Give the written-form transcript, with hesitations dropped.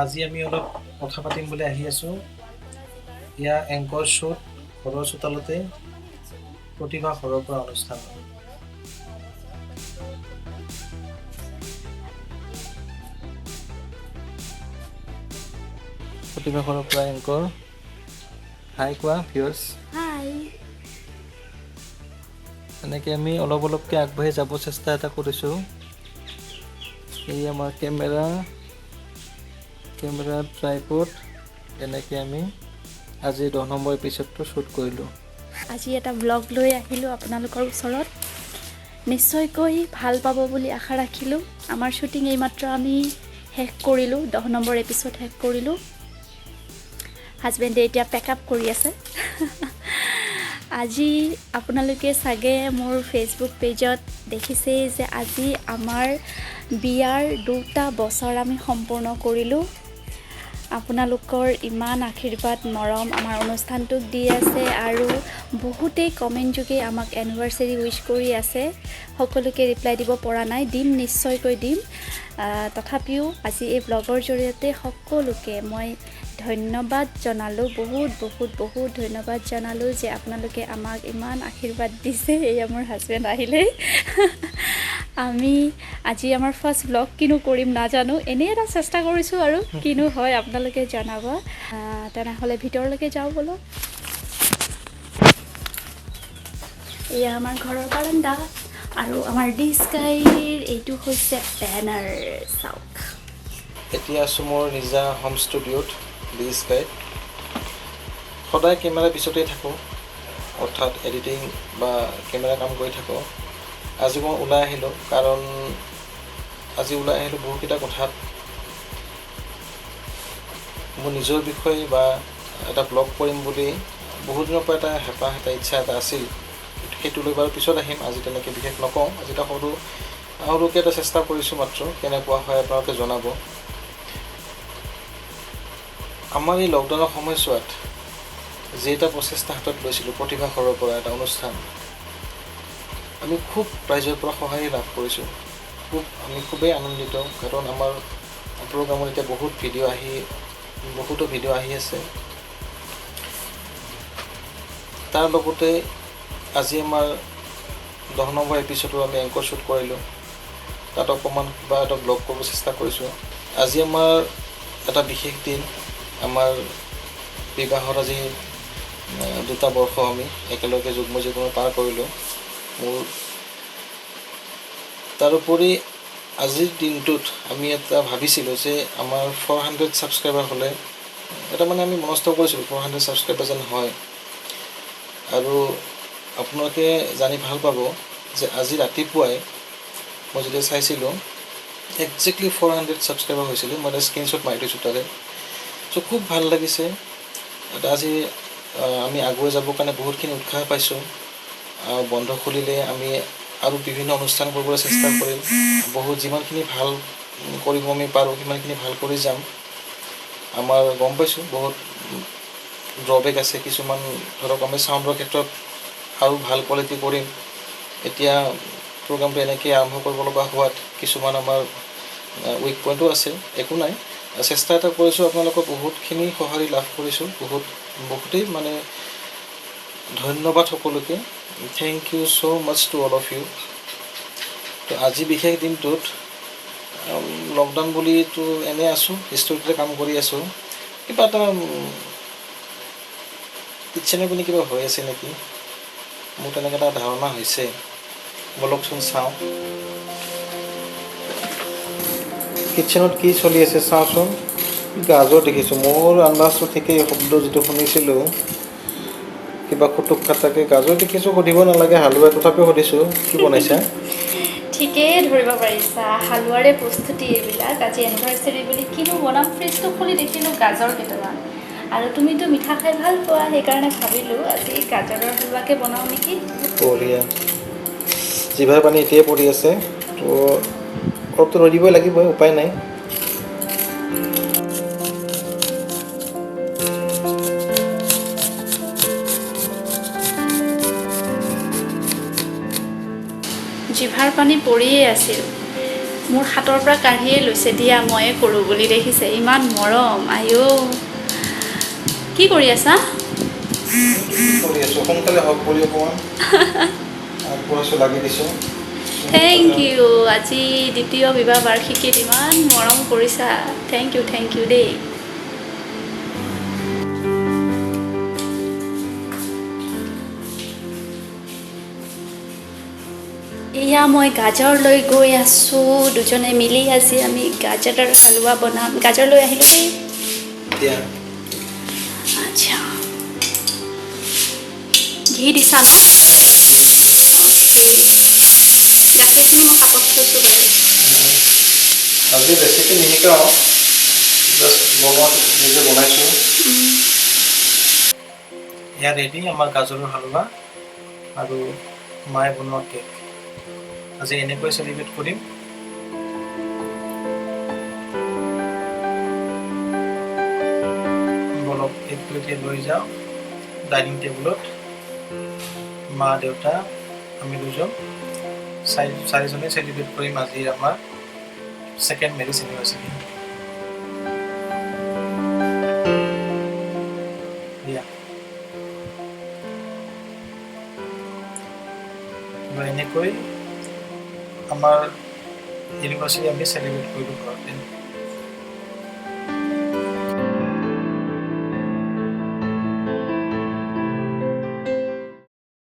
আজি আমি অলপ কথা পাতিম বুলি আহি আছোঁ। ইয়াৰ এংকৰ শ্বুট ঘৰৰ চোতালতে প্ৰতিভা ঘৰৰ পৰা অনুষ্ঠান। প্ৰতিভা ঘৰৰ পৰা এংকৰ। হাই কোৱা ভিউৰ্ছ। হাই। এনেকৈ আমি অলপ অলপকৈ আগবাঢ়ি যাব চেষ্টা এটা কৰিছোঁ। এই আমাৰ কেমেৰা, কেমেৰা ট্ৰাইপড, এনেকৈ আমি আজি 10 নম্বৰ এপিছডটো শ্বুট কৰিলোঁ। আজি এটা ব্লগ লৈ আহিলোঁ আপোনালোকৰ ওচৰত, নিশ্চয়কৈ ভাল পাব বুলি আশা ৰাখিলোঁ। আমাৰ শ্বুটিং এইমাত্ৰ আমি শেষ কৰিলোঁ, 10 নম্বৰ এপিছড শেষ কৰিলোঁ। হাজবেণ্ডে এতিয়া পেক আপ কৰি আছে। আজি আপোনালোকে চাগে মোৰ ফেচবুক পেজত দেখিছেই যে আজি আমাৰ বিয়াৰ 2টা বছৰ আমি সম্পূৰ্ণ কৰিলোঁ। আপোনালোকৰ ইমান আশীৰ্বাদ মৰম আমাৰ অনুষ্ঠানটোক দি আছে আৰু বহুতেই কমেণ্ট যোগে আমাক এনিভাৰ্চাৰী উইচ কৰি আছে। সকলোকে ৰিপ্লাই দিব পৰা নাই, দিম, নিশ্চয়কৈ দিম। তথাপিও আজি এই ব্লগৰ জৰিয়তে সকলোকে মই ধন্যবাদ জনালোঁ, বহুত বহুত বহুত ধন্যবাদ জনালোঁ যে আপোনালোকে আমাক ইমান আশীৰ্বাদ দিছে। এয়া মোৰ হাজবেণ্ড আহিলেই। আমি আজি আমাৰ ফাৰ্ষ্ট ব্লগ কিনো কৰিম নাজানো, এনেই এটা চেষ্টা কৰিছোঁ আৰু কিনো হয় আপোনালোকে জনাব। তেনেহ'লে ভিতৰলৈকে যাওঁ ব'লক। এয়া আমাৰ ঘৰৰ বাৰান্দা আৰু আমাৰ ডি স্কাইৰ এইটো হৈছে বেনাৰ, চাওক। এতিয়া আছোঁ মোৰ নিজা হোম ষ্টুডিঅ'ত ডি স্কাইত। সদায় কেমেৰাৰ পিছতেই থাকোঁ, অৰ্থাৎ এডিটিং বা কেমেৰা কাম কৰি থাকোঁ। আজি মই ওলাই আহিলোঁ, কাৰণ আজি ওলাই আহিলোঁ বহুতকেইটা কথাত মোৰ নিজৰ বিষয়ে বা এটা ব্লগ কৰিম বুলি বহুত দিনৰ পৰা এটা হেঁপাহ, এটা ইচ্ছা এটা আছিল। সেইটো লৈ বাৰু পিছত আহিম, আজি তেনেকৈ বিশেষ নকওঁ। আজি এটা সৰুকৈ এটা চেষ্টা কৰিছোঁ মাত্ৰ, কেনেকুৱা হয় আপোনালোকে জনাব। আমাৰ এই লকডাউনৰ সময়ছোৱাত যি এটা প্ৰচেষ্টা হাতত লৈছিলোঁ প্ৰতিভা ঘৰৰ পৰা এটা অনুষ্ঠান, আমি খুব ৰাইজৰ পৰা সঁহাৰি লাভ কৰিছোঁ। আমি খুবেই আনন্দিত, কাৰণ আমাৰ প্ৰগ্ৰামত এতিয়া বহুত ভিডিঅ' আহি, বহুতো ভিডিঅ' আহি আছে। তাৰ লগতে আজি আমাৰ 10 নম্বৰ এপিছডো আমি এংকৰ শ্বুট কৰিলোঁ, তাত অকণমান কিবা এটা ব্লগ কৰিব চেষ্টা কৰিছোঁ। আজি আমাৰ এটা বিশেষ দিন, আমাৰ বিবাহৰ আজি 2টা বৰ্ষ আমি একেলগে যুগ্ম জীৱন পাৰ কৰিলোঁ। মোৰ তাৰোপৰি আজিৰ দিনটোত আমি এটা ভাবিছিলোঁ যে আমাৰ 400 ছাবস্ক্ৰাইবাৰ হ'লে এটা মানে আমি মনস্থ কৰিছিলোঁ 400 ছাবস্ক্ৰাইবাৰ যেন হয়। আৰু আপোনালোকে জানি ভাল পাব যে আজি ৰাতিপুৱাই মই যেতিয়া চাইছিলোঁ একজেক্টলি 400 ছাবস্ক্ৰাইবাৰ হৈছিলে। মই এটা স্ক্ৰীনশ্বট মাৰি থৈছোঁ তাৰে। চ' খুব ভাল লাগিছে। এটা আজি আমি আগুৱাই যাবৰ কাৰণে বহুতখিনি উৎসাহ পাইছোঁ। বন্ধ খুলিলে আমি আৰু বিভিন্ন অনুষ্ঠান কৰিবলৈ চেষ্টা কৰিম। বহুত যিমানখিনি ভাল কৰিব আমি পাৰোঁ সিমানখিনি ভাল কৰি যাম। আমাৰ গম পাইছোঁ বহুত ড্ৰবেক আছে কিছুমান, ধৰক আমি চাউণ্ডৰ ক্ষেত্ৰত আৰু ভাল কোৱালিটি কৰিম। এতিয়া প্ৰগ্ৰামটো এনেকৈয়ে আৰম্ভ কৰিব লগা হোৱাত কিছুমান আমাৰ উইক পইণ্টো আছে, একো নাই, চেষ্টা এটা কৰিছোঁ। আপোনালোকৰ বহুতখিনি সঁহাৰি লাভ কৰিছোঁ, বহুতেই মানে ধন্যবাদ সকলোকে। Thank you so much to all of you. তো আজি বিশেষ দিনটোত লকডাউন বুলিতো এনেই আছোঁ, ষ্টুডিঅ'তে কাম কৰি আছোঁ। কিবা এটা কিটচেনে পিনে কিবা হৈ আছে নেকি, মোৰ তেনেকৈ এটা ধাৰণা হৈছে। ব'লকচোন চাওঁ কিটচেনত কি চলি আছে, চাওঁচোন। গাজৰ দেখিছোঁ, মোৰ আন্দাজটো ঠিকেই, শব্দ যিটো শুনিছিলোঁ কিবা খুটুক খাটাকৈ গাজৰ দেখিছোঁ। সুধিব নালাগে হালোৱা, তথাপিও সুধিছোঁ কি বনাইছা? ঠিকেই ধৰিব পাৰিছা, হালোৱাৰে প্ৰস্তুতি এইবিলাক। আজি এনিভাৰ্চাৰী বুলি কিনো বনাম, ফ্ৰিজটো খুলি দেখিলোঁ গাজৰ কেইটামান। আৰু তুমিতো মিঠা খাই ভাল পোৱা, সেইকাৰণে ভাবিলোঁ আজি গাজৰৰ হালোৱাকে বনাওঁ নেকি। বঢ়িয়া, জিভাৰ পানী এতিয়াই পৰি আছে, তো অলপতো ৰৈ দিবই লাগিব, উপায় নাই। জিভাৰ পানী পৰিয়েই আছিল। মোৰ হাতৰ পৰা কাঢ়িয়ে লৈছে, দিয়া ময়ে কৰোঁ বুলি। দেখিছে ইমান মৰম। আইঅ, কি কৰি আছা? কৰি আছোঁ, সোনকালে হওক বুলি অকণমান আগবঢ়াইছোঁ, লাগি দিছোঁ। Thank U. আজি দ্বিতীয় বিবাহ বাৰ্ষিকীত ইমান মৰম কৰিছা, thank U, thank U দেই। এয়া মই গাজৰ লৈ গৈ আছোঁ, দুজনে মিলি আজি আমি গাজৰৰ হালোৱা বনাম। গাজৰ লৈ আহিলোঁ দেই। আচ্ছা, ঘি দিছা ন? গাখীৰখিনি মই কাপত থৈছোঁ বাৰু। আজি ৰেচিপি নিশিকাওঁ, জাষ্ট বনোৱাটো নিজে বনাইছোঁ। এয়া ৰেডি আমাৰ গাজৰৰ হালোৱা আৰু মায়ে বনোৱা কেক। আজি এনেকৈ চেলিব্ৰেট কৰিম। বলক কেকটো এতিয়া লৈ যাওঁ ডাইনিং টেবুলত। মা, দেউতা, আমি দুজন, চাৰিজনে চেলিব্ৰেট কৰিম আজি আমাৰ ছেকেণ্ড মেৰেজ এনিভাৰ্চাৰী। দিয়া এনেকৈ আমাৰ এনিভাৰ্চাৰী আমি চেলিব্ৰেট কৰিলোঁ ঘৰতে।